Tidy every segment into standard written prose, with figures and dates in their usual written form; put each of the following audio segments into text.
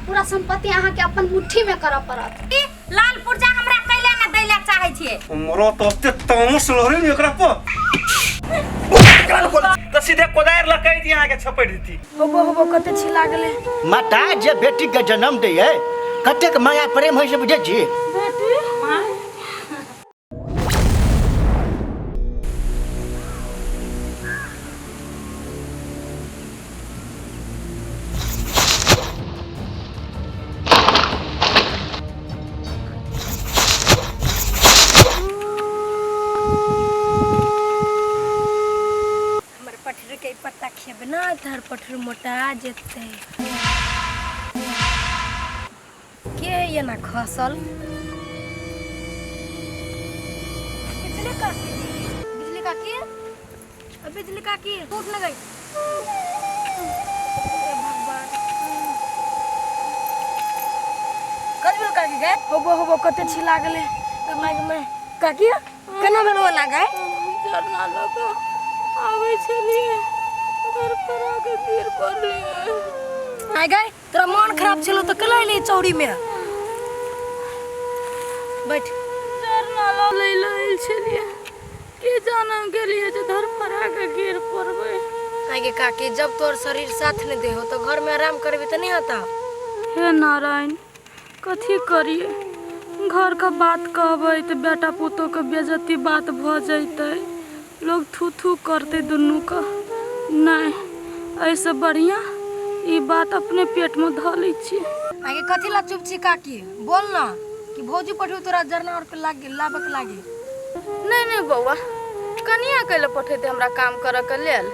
पूरा संपत्ति अहाँके अपन मुट्ठी में करऽ पड़त। ई लाल पुर्जा हमरा कैले ने दैला चाहै छियै। हमरो तो ओते तामस लहरे ने एकरा पर। तऽ सीधे कोदारि लऽ कहि दी अहाँके छपटि देती। होबो होबो कते छिला गेलै। माता जे बेटी के जन्म दै है कतेक माया प्रेम होइ से बुझै छी। बेटी माँ हमर पठरू के पत्ता खेबे ना तहर पठरू मोटा जेतै। के है ना खसल? बिजली काकी, बिजली काकी, अ बिजली काकी टूट न गई। हे भगवान, कजबल काकी गए होबो होबो कते छिला गेलै। माय माय काकी केना भेलो ना गए? झरना लऽ कऽ आबै छलियै, घर पर आके गिर पड़लियै। आइ गए तोरा मन खराब छलो तऽ केना एली चौरी में? बैठ। झरना लऽ लै लए आयल छलियै, के जाने गेलियै जे धरफड़ा के गिर पड़बै। आइ गे काकी, जब तोर शरीर साथ नहीं दे हो तो घर में आराम करबी तऽ नहीं होता? हे नारायण, कथी करियै? घरके बात कहबै तऽ बेटा पुतोहके बेज्जती बात भऽ जैतै, लोग थू थू करतै दुनूके। नहि, एहिसँ बढ़िआँ ई बात अपने पेटमे धऽ लै छियै। आगे कथी ला चुप छी काकी? बोल ना कि भौजी पठू तोरा जरना और के लागे लाबक लागे। नहि नहि बौआ, कनिया कैले पठेतै हमरा काम करऽके लेल?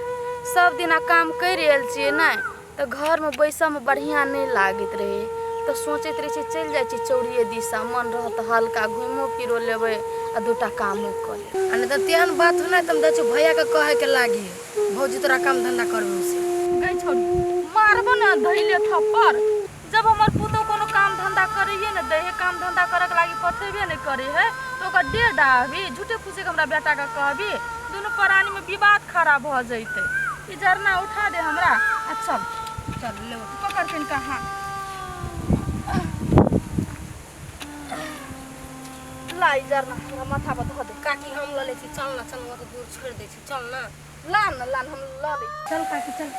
सब दिना काम करि आयल छियै नहि तऽ घरमे बैसऽमे बढ़िआँ नहि लागैत रहै, तऽ सोचैत रहै छी चलि जाइ छी चौड़िए दिशा, मन रहत हल्का, घुमिओ फिरो लेबै आ दूटा कामो कऽ लेबै। आ नहि तऽ तेहन बात हो ना तऽ हम जाइ छियौ भैया के कहे के लागी भौजी तोरा काम धंधा करबे से। गै छौड़ी, मारबो ने धैले थप्पड़। जब हमर पुतोह कोनो काम धंधा करैए ने दै है, काम धंधा करऽके लागी पठेबे नहि करै है, तऽ ओकर डेढ़ डाहबी झूठे फूसेके हमरा बेटाके कहबी, दुनू प्राणीमे विवाद खड़ा भऽ जैतै। ई जरना उठा दे हमरा आ चल। चल ले, पकड़ कनिका। हाँ, ला ई जरना हमरा माथा पर धऽ दे। काकी हम लऽ लै छी, चल ना चल, ओते दूर छोड़ि दै छी, चल ना। ला न ला न, हम लऽ लै। चल काकी चल।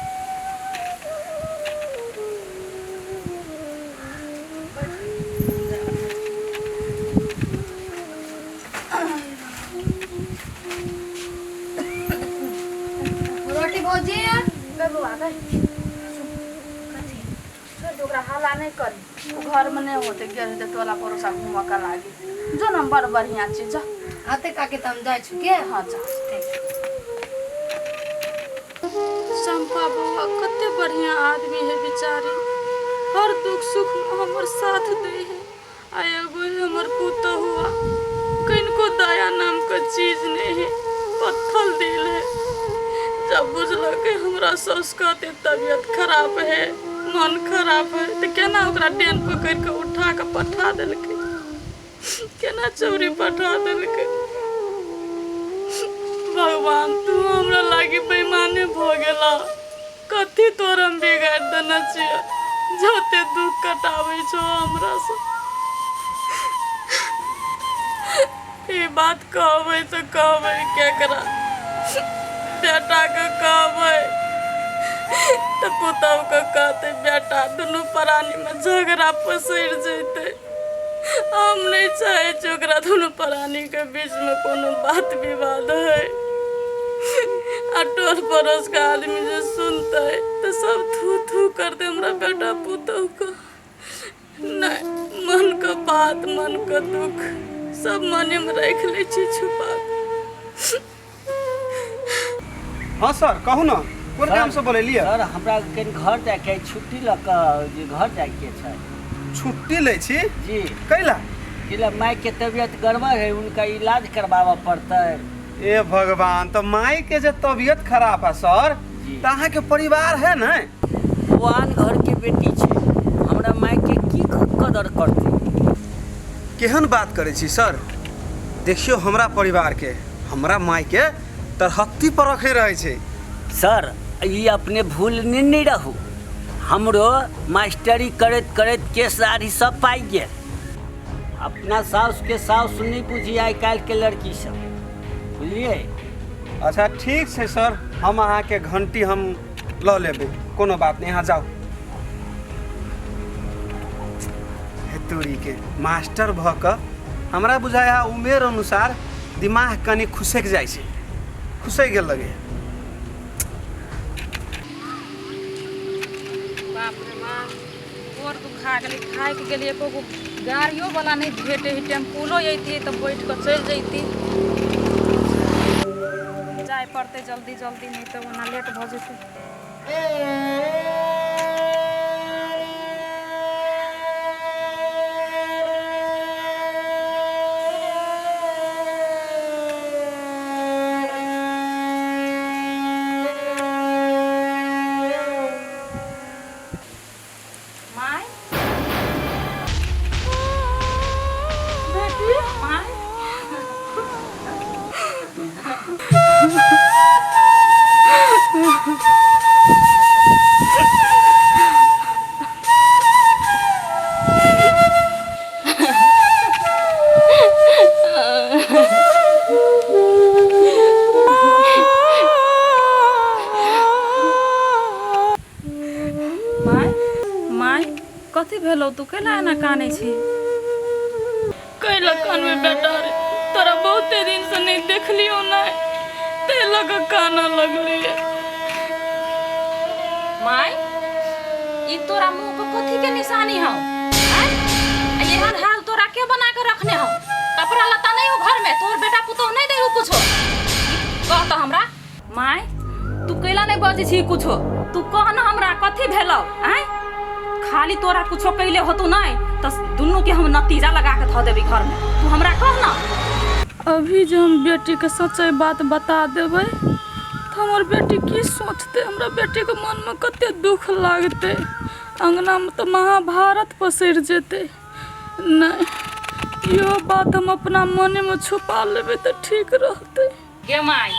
रोटी भौजी। गै बौआ गै, कथी? छोड़ दे ओकरा, हल्ला नहि करी। ओ घरमे नहि होतै, गेल हेतै टोला पड़ोसा घूमऽ के लागी। जो ने, हम बड़ बढ़िआँ छी, जा। आते काकी, तऽ हम जाइ छी के। हाँ, जा। ठीक। चंपा बौआ कते बढ़िया आदमी है बेचारी, हर दुख सुख में हमर साथ दे है। आ एगो है हमर पुतहुआ, कनिको दया नाम के चीज नहीं है, पत्थर दिल है। जब बुझलक हमरा साउस कहते तबियत खराब है, मन खराब है, तऽ केना ओकरा डेन पकड़ि कऽ उठा कऽ पठा देलकै, केना चौरी पठा देलकै। भगवान, तू हमरा लागी बेईमाने भऽ गेला। कथी तोर हम बिगाड़ि देने छियै जते दुख कटाबै छौ हमरा से? ई बात कहबै तऽ कहबै केकरा? बेटाके कहबै तऽ पुतहुके कहतै बेटा, दुनू प्राणीमे झगड़ा पसरि जेतै। हम नहि चाहै छी ओकरा दुनू प्राणीके बीचमे कोनो बात विवाद होइ। आ टोल पड़ोसके आदमी जे सुनतै तऽ सब थू थू करतै हमरा बेटा पुतहुके। नहि, मनके बात मनके दुख सब मनेमे राखि लै छी छुपा कऽ। हाँ सर, कहू ना, कोन काम से बोलेलियै? सर, हमरा कनि घर जाइके अछि, छुट्टी लऽ कऽ जे घर जाइके छै। छुट्टी लै छी? जी। कैला? कैला मायके तबियत गड़बड़ है, हुनका इलाज करबाबऽ पड़तै। ए भगवान, तऽ माय के जे तबियत खराब है सर, जी। तऽ अहाँके परिवार है ने? ओ आन घरके बेटी छै, हमरा मायके की कदर करतै? केहन बात करै छी सर? देखियौ हमरा परिवारके, हमरा मायके तरहत्ती पर रखने रहै छै। सर, ई अपने भूल नहि रहू, हमरो मास्टरी करैत करैत केस दाढ़ी सब पाकि गेल। अपना साउसके साउस नहि बुझी आइ काल्हिके लड़की सब, बुझलियै? अच्छा ठीक छै सर, हम अहाँके घंटी हम लऽ लेबै, कोनो बात नहि, अहाँ जाउ। हेतुरीके मास्टर भऽ कऽ हमरा बुझाइ है उमेर अनुसार दिमाग कनि खुसकि जाइ छै, खुसकि गेल लगैए। बाप रे बाप, गोर दुखा गेलै, थाकि गेलियै। एको गो गाड़ियो वाला नहि भेटै है, टेम्पुलो अयतियै तऽ बैठ कऽ चलि जैती। जाय पड़तै जल्दी जल्दी, नहि तऽ ओना लेट भऽ जेतै। माय, बेटी, माय। माय, माय, कथी भेलौ? तू कैला एना कानै छी? कैला कानमे बेटा रे? तोरा बहुते दिन से नहीं देखलियो नहीं, ते लग काना लगलिए। माय, ई तोरा मुंह पर कथी के निशानी हौ? आँय? आ एहन हाल तोरा के बना के रखने हौ? कपड़ा लत्ता नहीं हो घर में? तोहर बेटा पुतोह नहीं दे हो कुछो? कह तो हमरा माय, तू कैला नहीं बजै छी कुछो? तू कह न हमरा, कथी भेलौ? आँय, खाली तोरा कुछो कैले होतौ नहीं तऽ दुनू के हम नतीजा लगा के धऽ देबै घर में। तू हमरा कह न। अभी जे हम बेटी के सच्चाई बात बता देबै तऽ हमर बेटी की सोचतै? हमरा बेटी के मन में कते दुख लागतै, अंगना में तऽ महाभारत पसरि जेतै। नहीं, इहो बात हम अपना मने में छुपा लेबै तऽ ठीक रहतै। गे माय,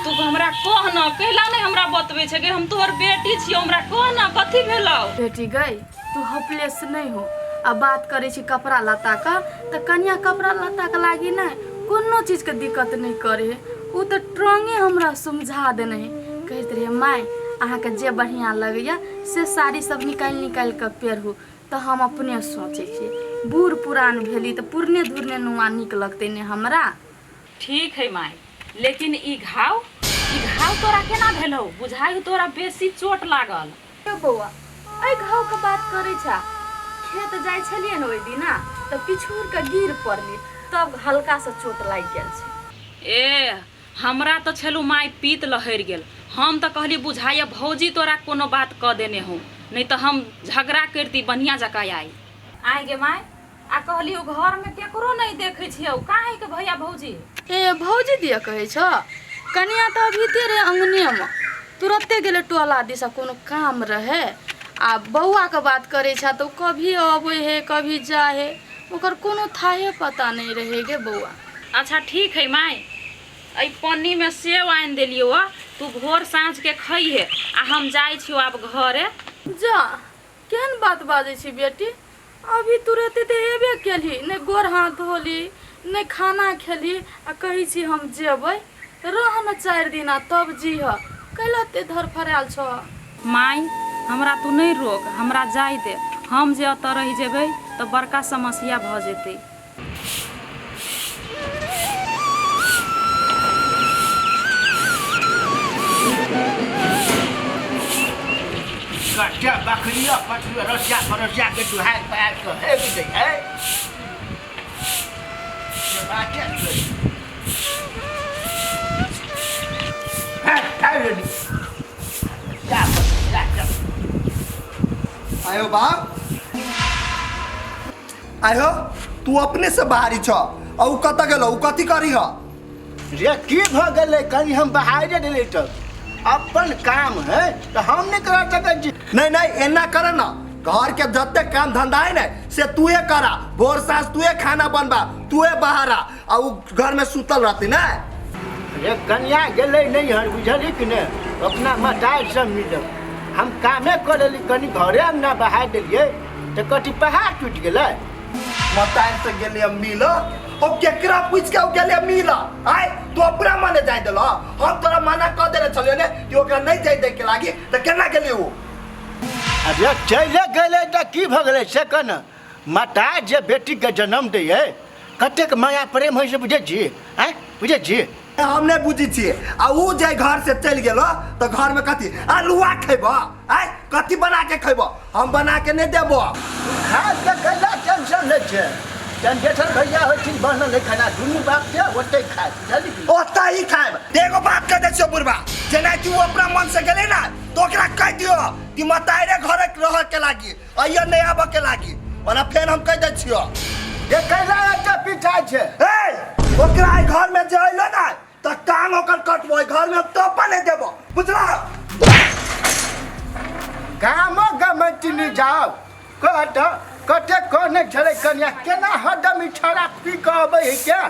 तू हमरा कह न, कैला नहीं हमरा बतबै छै? गे, हम तोहर बेटी छियौ, हमरा कह न, कथी भेलौ? बेटी गई, तू होपलेस नहीं हो। आ बात करै छी कपड़ा लत्ता का, तऽ कनिया कपड़ा लत्ता के लागी नहि कोनो चीज के दिक्कत नहीं करे है। उ तऽ ट्रंगे हमरा समझा देने है, कहैत रहे माय अहाँके जे बढ़िआँ लगैया से साड़ी सब निकालि निकालि कऽ पेरहू। तऽ हम अपने सोचै छियै, बूढ़ पुरान भेली तऽ पुरने धुरने नुआ नीक लगतै ने हमरा। ठीक है माय, लेकिन ई घाव तोरा केना भेलौ? बुझाइ हौ तोरा बेसी चोट लागल। यौ बौआ, एहि घावके बात करै छा? खेत जाइ छलियै ने ओहि दिना, तऽ पिछुड़ के गिर पड़ली, तब हल्का सा चोट लागि गेल छै। ए, हमरा तऽ छलू माय पीत लहरि गेल। हम तऽ कहली बुझाइए भौजी तोरा कोनो बात कऽ देने हौ, नहि तऽ हम झगड़ा करिती बढ़िआँ जकाँ आइ। आइ गे माय, आ कहली ओ घरमे केकरो नहि देखै छियौ, काहे के भैया भौजी? ए भौजी दिया कहै छ? कनिया तऽ अभी रहे अंगनेमे, तुरते गेलै टोला दिसा, कोनो काम रहे। आ बौआके बात करै छ तऽ ओ कभी अबै है कभी जाइ है, ओकर कोनो थाहे पता नहि रहे गे बौआ। अच्छा ठीक है माय, एहि पन्नीमे सेब आनि देलियौ, तू भोर साँझके खइहे, आ हम जाइ छियौ आब घरे। जा, केहन बात बाजै छी बेटी? अभी तुरते तऽ एबे केलही, नहि गोर हाथ धोली नहि खाना खेलही, आ कहै छी हम जेबै। रह न 4 दिन आ तब जीह। कैला एते धरफड़ायल छह? माय, हमरा तू नहि रोक, हमरा जाय दे। हम जे एतऽ रहि जेबै तऽ बड़का समस्या भऽ जेतै। कट्टा बकरिया पटुआ रसिया पड़ोसिया के दुहाय पार के हे भी है से बाते छै। है है रेडी रसिया पड़ोसिया के। आयो बाप आयो, तू अपने से बाहरी छ आ उ कत गेलो? उ कथी करी ह? रे, की भऽ गेलै? कहीं हम बहारे देलै तऽ अपन काम है, तऽ हम नहि करा सकै छी? नहीं नहीं, एना कर न, घर के जते काम धंधा है ने से तूहे करा। भोर साँझ तूहे खाना बनबा, तूहे बहारा, आ उ घर में सुतल रहती ना। रे, कनिया गेलै नहीं हर, बुझली कि नहि? अपना मतार सब मिलल हम कामे कऽ लेली, कनि घरे अंगना बहा देलियै तऽ कथी पहाड़ टूटि गेलै? मतार से गेलियै मिल, ओ केकरा पूछ के गेलियै मिल? आय तू अपना मने जाय देल, हम तोरा मना कऽ देने छलियै ने कि ओकरा नहीं जाय दे के लागी, तऽ केना गेली ओ? अरे चले गेलै तऽ की भऽ गेलै से कह ने। माता जे बेटीके जन्म दैयै कतेक माया प्रेम होइ छै, बुझै छी? आँय बुझै छी? हम नहीं बुझी छियै। आ उ जे घर से चलि गेलो तऽ घर में कथी आलुआ खेबऽ? आय कथी बना के खेबऽ? हम बना के नहीं देबो। खाय के कैला टेंशन नहि छै, चंदेश्वर भैया होथिन बनल है खाना, दुनू बाप के ओतै खाय, बुझली की? ओतै ही खायब। एगो बात कह दै छियौ बुढ़बा, जेनाकि उ अपना मन से गेलै ना तऽ ओकरा कहि दियौ कि मतारे घरे रह के लागी, अइयो नहीं आबऽ के लागी, ओना फेर हम कहि दै छियौ। जे कैला एते पिटाइ छै? ए ओकरा एहि घर में जे अइलो ना तऽ टांग ओकर कटबो, एहि घर में हम तोपा नहीं देबो, बुझला? गामो गमैतनी जाओ कह तऽ कते कहने छलै कनिया, केना हरदम ई छौड़ा पी कऽ अबै है क्या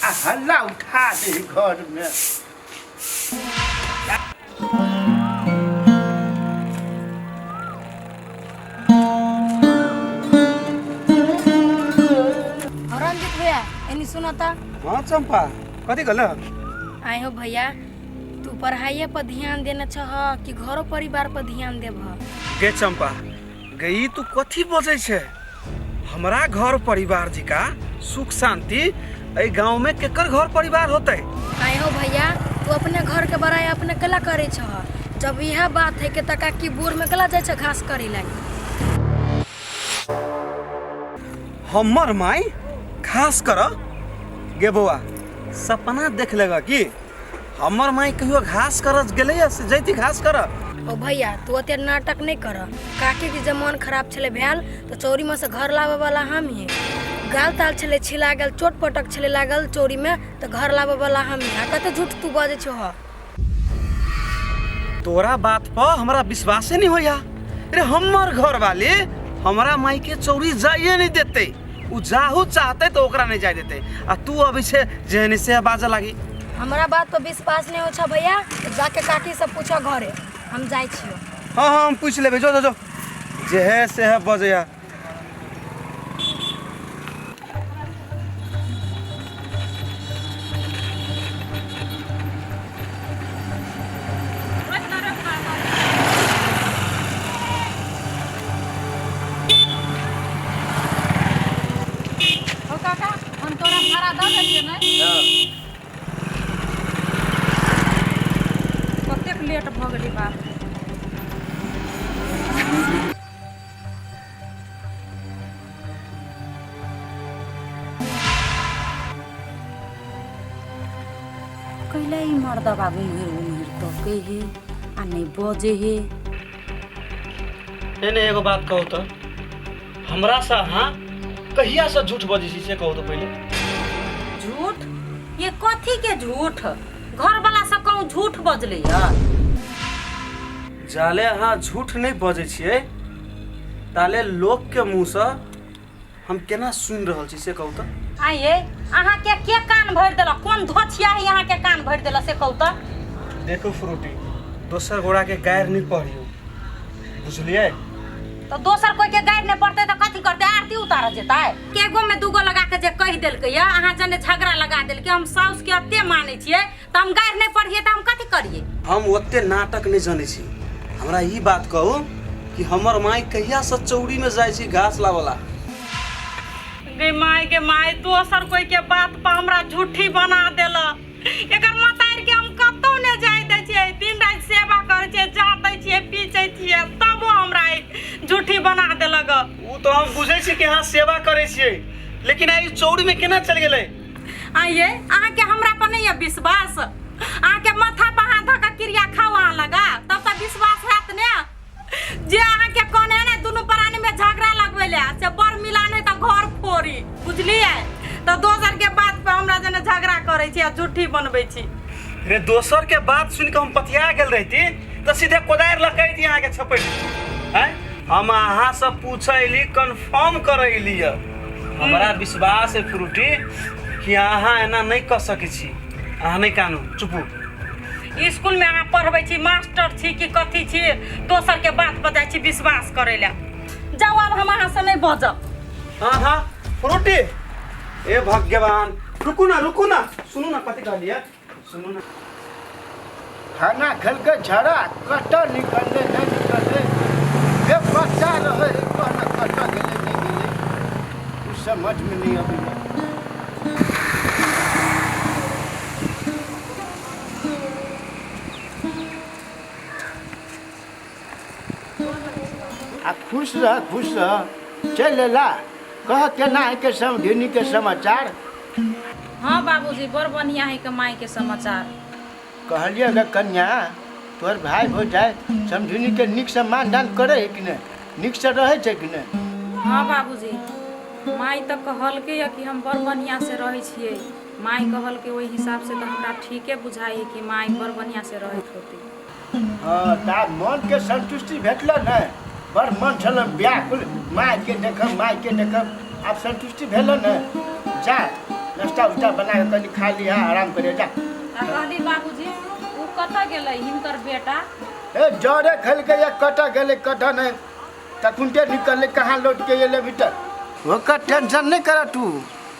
आ हल्ला उठा दे घर में। रंजित भैया एनी सुनो त। हाँ चंपा, कथी कहल? आए हो भैया, तू पढ़ाइए पर ध्यान देने छह कि घरो परिवार पर ध्यान देबह? गे चंपा गे, ई तू कथी बजै छै? हमरा घर परिवार जिका सुख शांति एहि गाँव में केकर घर परिवार होतै? आए हो भैया, तू अपने घर के बड़ाई अपने कला करे छह। जब यह बात है कि तका की बोर में कला जाय छै घास करे लागी? हमर माई घास कर? गे बौआ, सपना देख लेगा कि हमर माई कहियो घास कर गेलै से जैती घास कर? ओ भैया, तू ओते नाटक नहीं कर। काकी के जब मन खराब छले भेल तो चौरी में से घर लावे वाला हम ही, गाल ताल छले छिला गेल, चोट पटक छले लागल चोरी में तो घर लावे वाला हम ही। आ कते झूठ तू बजै छह। तोरा बात पर हमरा विश्वासे नहीं होया। अरे हमर घर वाले हमरा माई के चौरी जाइए नहीं देते, उ जाहू चाहते तो ओकरा नहीं जाए देते, आ तू अभी से जेहने से बाजे लागी। हमरा बात पर विश्वास नहीं हो छा भैया तो जाके काकी से पूछो घरे, हम जाय छियो। हाँ हाँ हम पूछ लेबे, जो जो जो जे है से है बजैया। हो काका, हम तोरा भाड़ा दऽ देलियै ने? कतेक लेट भऽ गेलै बाप। कैला ई मर्दबा उम्हर उम्हर तकै हे आ नहि बजै हे? नहीं नहीं, एगो बात कहू तो, हमरा से अहाँ कहिया से झूठ बजै छी से कहू तो पहिले। झूठ? ये कथी के झूठ? घर वाला से कहूँ झूठ बजलै या? जाले अहाँ झूठ नहीं बजै छियै ताले लोक के मुँह से हम केना सुनि रहल छी से कहू तो। आइए अहाँ के कान भरि देलक? कोन धोछिया है अहाँ के कान भरि देलक से कहू तो। देखो फ्रूटी, दोसर गोड़ा के गायर नहीं पढ़ियो, बुझलियै? तो दोसर कोई के गायर नहीं पड़तै तऽ कथी करतै? आरती उतारऽ जेतै? एगो में दूगो लगा के जे कहि देलकै या अहाँ जने झगड़ा लगा देलकै। हम साउस के एते मानै छियै तऽ हम गायर नहीं पढ़ियै तऽ हम कथी करियै? हम ओते नाटक नहीं जनै छी। हमरा ई बात कहू कि हमर माई कहिया से चौरी में जाइ छी घास लावला? गे माय गे माय, दोसर कोई के बात पर हमरा झूठी बना देलक। एकर मतारि के हम कतौ नहि जाय दै छियै, दिन राति सेवा करै छियै, जाँतै छियै, पीचै छियै, तबो हमरा झूठी बना देलक। उ तो हम बुझै छी कि अहाँ सेवा करै छियै, लेकिन आई चौरी में केना चलि गेलै? आइए अहाँके हमरा पर नहीं है विश्वास? अहाँके माथा पर हाथ धऽ कऽ क्रिया खाउ अहाँ लगा तब तऽ विश्वास हैत ने। जे अहाँके कहने ने दुनू प्राणी में झगड़ा लगबै ले से बड़ मिला नहीं तऽ घर फोड़ी, बुझलियै? तऽ दोसर के बात पर हमरा जेना झगड़ा करै छी आ झूठी बनबै छी। रे दोसर के बात सुनि के हम पतिया गेल रहती तऽ सीधे कोदारि लऽ कहि दी अहाँके छपटि दिती। आँय हम अहाँ से पूछैली, कन्फर्म करैली, हमरा विश्वास है फ्रूटी कि अहाँ एना नहीं कऽ सकै छी। अहाँ नहीं कानू, चुपू। स्कूल में अहाँ पढ़बै छी, मास्टर छी कि कथी छी, दोसर के बात पर जाइ छी विश्वास करै लए। जाउ, आब हम अहाँ से नहीं बजब। हाँ हाँ फ्रूटी, ए भगवान, रुकू ना रुकू ना, सुनू ना कथी कहलियै, सुनू ना। खाना खेलके छड़ा कतऽ निकललै नहि निकललै, बेपत्ता रहै, कहना कतऽ गेलै नहि गेलै, ओ समझमे नहि अबैए। आ खुश रह खुश रह, चलि अयला, कह केना है के समधिनी के समाचार? हाँ बाबूजी, बड़ बढ़िया है के माई के समाचार। कहलियै गे कन्या, तोहर भाई हो जाए समधिनी के नीक से मान दान करे है कि नहि, नीक से रहै छै कि नहि? हाँ बाबूजी, माई तऽ कहलकै कि हम बड़ बढ़िया से रहै छियै। माई कहलकै ओहि हिसाब से तऽ हमरा ठीके बुझाइ है कि माई बड़ बढ़िया से रहैत होतै। हाँ, तऽ आब मन के संतुष्टि भेटल ने? बड़ मन छल व्याकुल, माय के देखब माय के देखब, आब संतुष्टि भेल ने? जा नाश्ता उस्ता बना के कनि खा लिह, आराम करे जा। आ कहली बाबूजी, ओ कतऽ गेलै हिनकर बेटा? ए जरे खेलकै या कतऽ गेलै कतऽ नहि, तखुनते निकललै, कहाँ लौट के एलै भीतर। ओकर टेंशन नहि कर तू,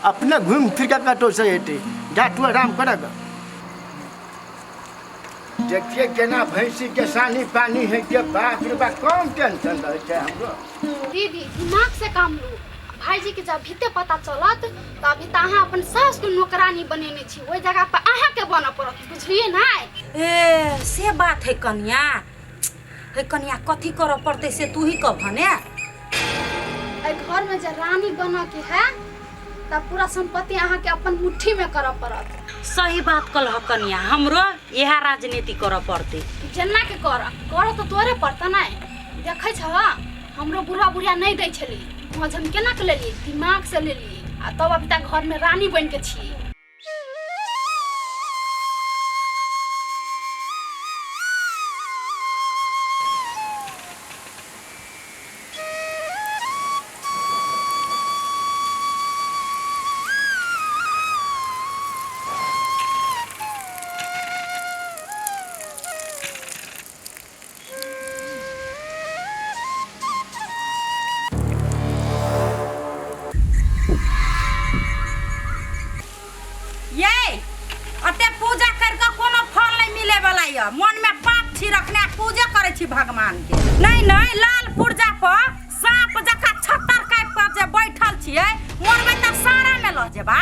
अपने घूमि फिर के कतौ से एतै, जा तू आराम कर। देखिए केना भैंसी के सानी पानी है के, बाप रे बाप, कम टेंशन रहै छै हमरो। दीदी दिमाग से काम लू, भाईजी के जब भीते पता चलत तऽ अभी तऽ अहाँ अपन सास के नौकरानी बनेने छी, ओहि जगह पर अहाँ के बनऽ पड़त, बुझलियै ने? ए से बात है कनिया, है कनिया कथी करऽ पड़तै से तू ही कहबह ने? एहि घर में जे रानी बनऽ के है तऽ पूरा संपत्ति अहाँ के अपन मुट्ठी में करऽ पड़त। सही बात कहलह कनिया, हमरो इएह राजनीति करऽ पड़तै। जेना के कर करऽ तऽ तोरे पड़तै ने। देखै छह हमरो बुढ़वा बुढ़िया नहि दै छली, मौज हम केना के लेलियै, दिमाग से लेलियै, आ तब अभी तक घर में रानी बनि के छियै। ये अते पूजा करके कोनो फल नहीं मिले वाला ये, मन में पाप छी रखने पूजा करे छी भगवान के। नहीं नहीं, लाल पुर्जा पर सांप जका छत्तर काटि पर जे बैठल छियै, मरबै तऽ सारा में लऽ जेबै।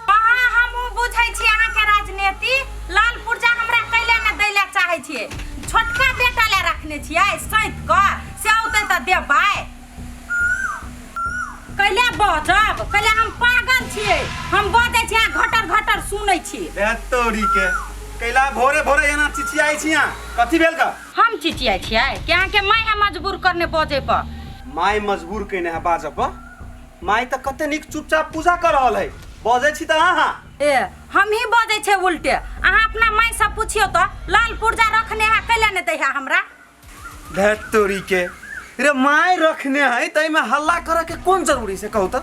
अहाँ हमहूँ बुझै छी अहाँके राजनीति, लाल पुर्जा हमरा कैले ने दै लए चाहै छियै, छोटका बेटा लए रखने छियै सैत कऽ, से औतै तऽ देबै। कैले बजब, कैले हम पागल छियै, हम बजै छी अहाँ घटर घटर सुनै छी। तोरी के कैला भोरे भोरे एना चिचियाइ छी अहाँ, कथी भेल का? हम चिचियाइ छियै कि अहाँके माय है मजबूर करने बजै पर? माय मजबूर केने है बाजऽ पर? माय तऽ कते नीक चुपचाप पूजा कर रहल है, बजै छी तऽ अहाँ। ए हम ही बजै छै उल्टे, अहाँ अपना माय से पूछियो तऽ लाल पुर्जा रखने है कैले ने दै है हमरा? धैत तोरी के रे, माय रखने है तऽ एहिमे हल्ला करऽ के कोन जरूरी से कहू तऽ?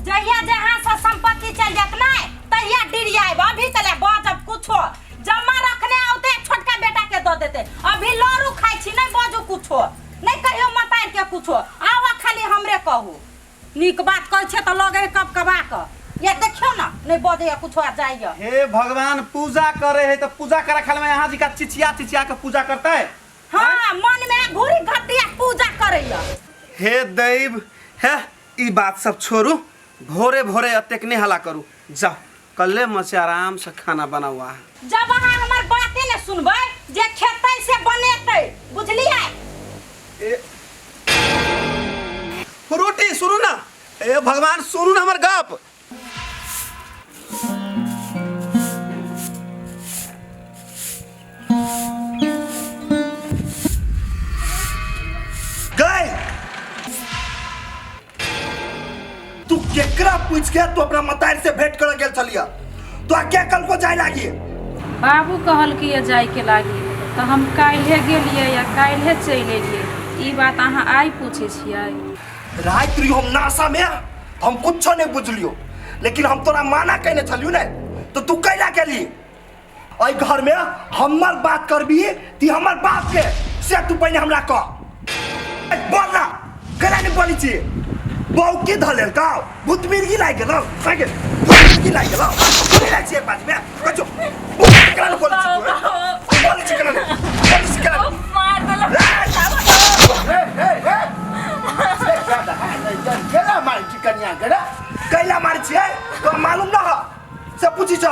जहिया जहाँ से संपत्ति चल जात नहीं तहिया डिरियाब, अभी चले बजब कुछो, जमा रखने औते छोटका बेटा के दऽ देते, अभी लड़ू खाइ छी नहीं बजू कुछो, नहीं कहियो मतार के कुछो, आवा खाली हमरे कहू, नीक बात कहै छियै तऽ लगे कब कबा कऽ, ये देखियौ ने नहीं बजैया कुछो आ जाइया। हे भगवान, पूजा करे है तऽ पूजा करे खाली में यहाँ जी का चिचिया चिचिया के पूजा करता है। हाँ, मन में घूरी घटिया पूजा करैया। हे दैव, हे ई बात सब छोड़ू, भोरे भोरे अतेक नहीं हल्ला करू, जाओ कल्ले मचे आराम से खाना बनाओ। जब अहाँ हमर बाते ने सुनबै, जे खेतै से बनेतै, बुझलियै? ए रोटी सुनू ना, ए भगवान सुनू ना हमर गप। गए तू केकरा पूछ के तू अपना मतार से भेंट करे गेल छलिया? तो के कल को जाय लागी? बाबू कहल कि जाय के लागी तऽ हम काल्हे गेलियै या काल्हे चलि एलियै, ई बात अहाँ आइ पूछै छियै? राति रहियो हम नाशा में, हम कुछो नहीं बुझलियो, लेकिन हम तोरा माना कहने छलियो ने तो तू कैला गेली? एहि घर में हमर बात करबी ती हमर बाप के से तू पहिने हमरा कह। बोल ना, कैला नहीं बोली छी? बहू के धऽ लेलकौ? भूत मिर्गी लागि गेलौ? लागि गेल, भूत मिर्गी लागि गेलौ? बोलै छी एक बात में कचो केना नहीं बोलै छी तू? बोलै छी केना नहीं बोलै छी केना? मार देलक। हे हे हे केना मारै छी कनिया के रे? कैला मारै छियै तोरा मालूम न ह से पूछी छ।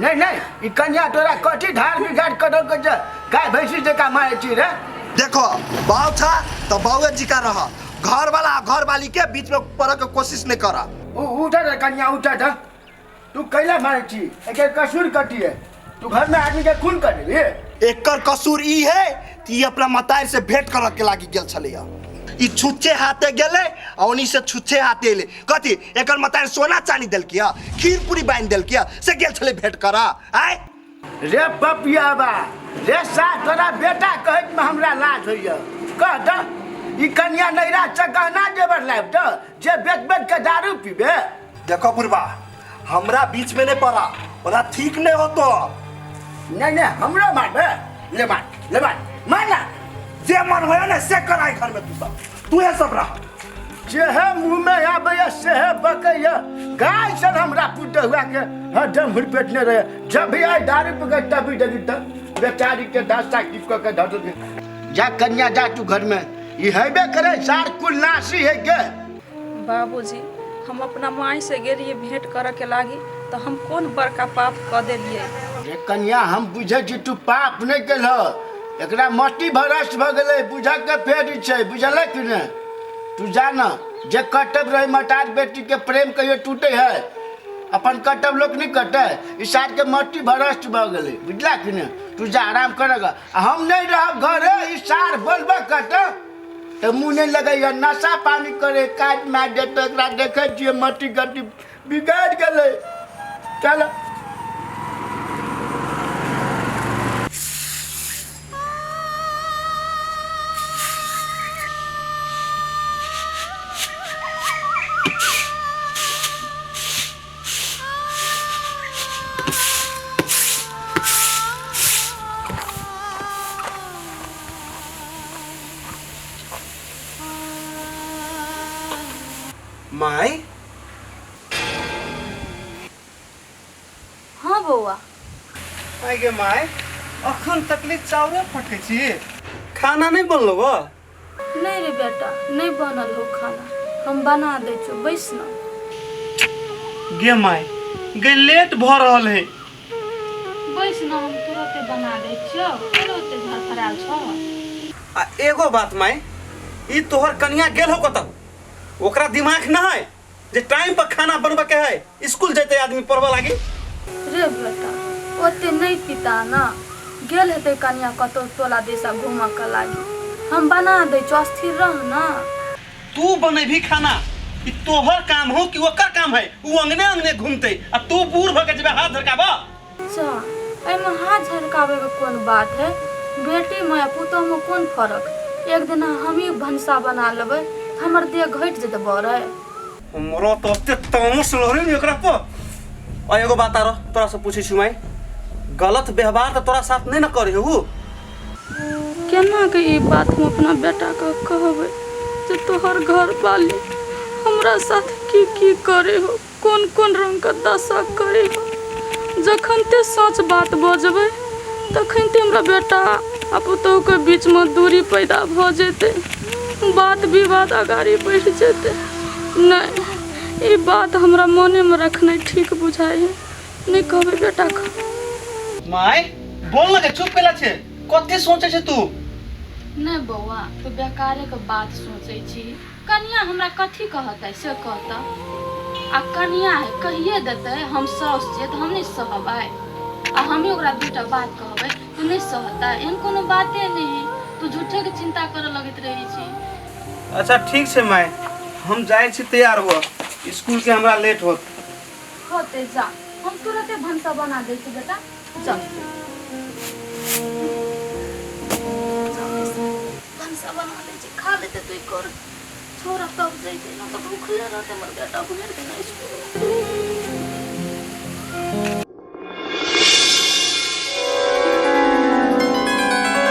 नहीं नहीं, ई कन्या तोरा कथी धार बिगाड़ कटल के जे गाय भैंसी जकाँ मारै छी रे? देखो बाऊ था तो बाउए जी का रह, घर वाला घर वाली के बीच में पड़े के कोशिश नहीं करा। उठ रे कन्या, उठ रे। तू कैला मारै छी? एकर कसूर कथी है? तू घर में आदमी के खून कर देबी? एकर कसूर ई है कि ई अपना मतार से भेंट करऽ के लागी गेल छलैया। ई छुच्छे हाथे गेलै आ ओनी से छुच्छे हाथे एलै। कथी एकर मतार सोना चानी देलकी है, खीर पूरी बान्हि देलकी है, से गेल छलै भेंट करऽ? आय रे पपियाबा रे, सा तोरा बेटा कहैत में हमरा लाज होइए। कह the ई कन्या नैरा से गहना जेवर लाबि the जे बेच बेच के दारू पीबे। देखो बुढ़बा, हमरा बीच में नहीं पड़ा, ओना ठीक नहीं होतो। नहीं नहीं, हमरो मारबे? ले मार, ले मार, मार ना। जे मन होया ने से कराई घर में, तू सब तू सब रह। जेहे मुँह में आबैया सेहे बकैया। गाय सन हमरा पुतहुआ के हरदम हुरपेटने रहे। जब भी आइ दारू पी के तभी देखी तऽ बेचारी के दशा की कऽ के धऽ देलकै। जा कन्या जा तू घर में, ई हेबे करे सार कुल नासी है के। बाबूजी, हम अपना माई से गेलियै भेंट करऽ के लागी तऽ हम कोन बड़का पाप कऽ देलियै? रे कन्या, हम बुझै छी तू पाप नहि केलह, एकरा मस्ती भ्रष्ट भऽ गेलै, बुझऽ के फेर छै, बुझलक कि नहि? तू जा न, जे कर्तव्य रहे मटार बेटी के प्रेम कहियो टूटे है? अपन कर्तव्य लोक नहीं करते। ई सार के मट्टी भ्रष्ट भऽ गेलै, बुझला कि नहि? तू जा आराम करग, आ हम नहीं रहब घरे, ई सार बोलबे करते तऽ मुँह नहीं लगैया, नशा पानी करे काट मारि देतै। एकरा देखै छियै मट्टी गट्टी बिगाड़ि गेलै। चल। माय। हाँ बौआ। आइ गे माय, अखन तकली चाउरे फटै छी, खाना नहीं बनलो गो? नहीं रे बेटा, नहीं बनल हो खाना, हम बना दै छियौ, बैस न। गे माय, गे लेट भ रहल है। बैस न, हम तुरते बना दै छियौ, केना ओते धड़फड़ायल छौ? आ एगो बात माय, ई तोहर कनिया गेल हो कतऽ? ओकरा दिमाग न है जे टाइम पर खाना बनबे के है, स्कूल जैते आदमी पढ़बे लागी? रे बेटा, ओते नहीं पिता न, गेल हेतै कनिया कतौ टोला दिशा घूमऽ के लागी, हम बना दै छियौ, अस्थिर रह न। तू बनेबी खाना, ई तोहर काम हो कि ओकर काम है? उ अंगने अंगने घूमते आ तू बूढ़ भ के जेबे हाथ झरकाबऽ? अच्छा, एहिमे हाथ झरकाबै के कोन बात है? बेटी में आ पुतोह में कोन फर्क? एक दिन हमही भनसा बना लेबै, हमर देह घटि जेतै बड़े। हमरो तो ओते तामस लहरे ने एकरा पर। आ एगो बात आरो तोरा से पूछै छी माई, गलत व्यवहार तऽ तोरा साथ नहीं न करे हु? केना के ई बात हम अपना बेटा के कहबै जे तोहर घर वाली हमरा साथ की की करे हो, कोन कोन रंग के दशा करे हो? जखन ते सच बात बजबै तखन ते हमरा बेटा आ पुतोह के बीच में दूरी पैदा भऽ जेतै, बात विवाद अगाड़ी बढ़ि जेतै। नहीं, ई बात हमरा मने में रखनाइ ठीक बुझाइ है, नहीं कहबै बेटा के। माय बोल न गे, चुप कैला छे? कथी सोचै छे तू? नहीं बौआ, तू बेकारे के बात सोचै छी। कनिया हमरा कथी कहतै से कहता? आ कनिया है कहिए देतै हम साउस छियै तऽ हम नहि सहबै? आ हमही ओकरा दूटा बात कहबै तऽ नहि सहतै? एहन कोनो बाते नहि है, तू झूठे के चिंता करऽ लगैत रहै छी। अच्छा ठीक छै माय, हम जाइ छी तैयार हुअ, स्कूल के हमरा लेट होत। होतै, जा, हम तुरते भनसा बना दै छी बेटा, चल भनसा बना दै छी। खा लेते तो ई कर छोरा तब जैते, ना तो भूखले रहते हमर बेटा भरि दिन स्कूल।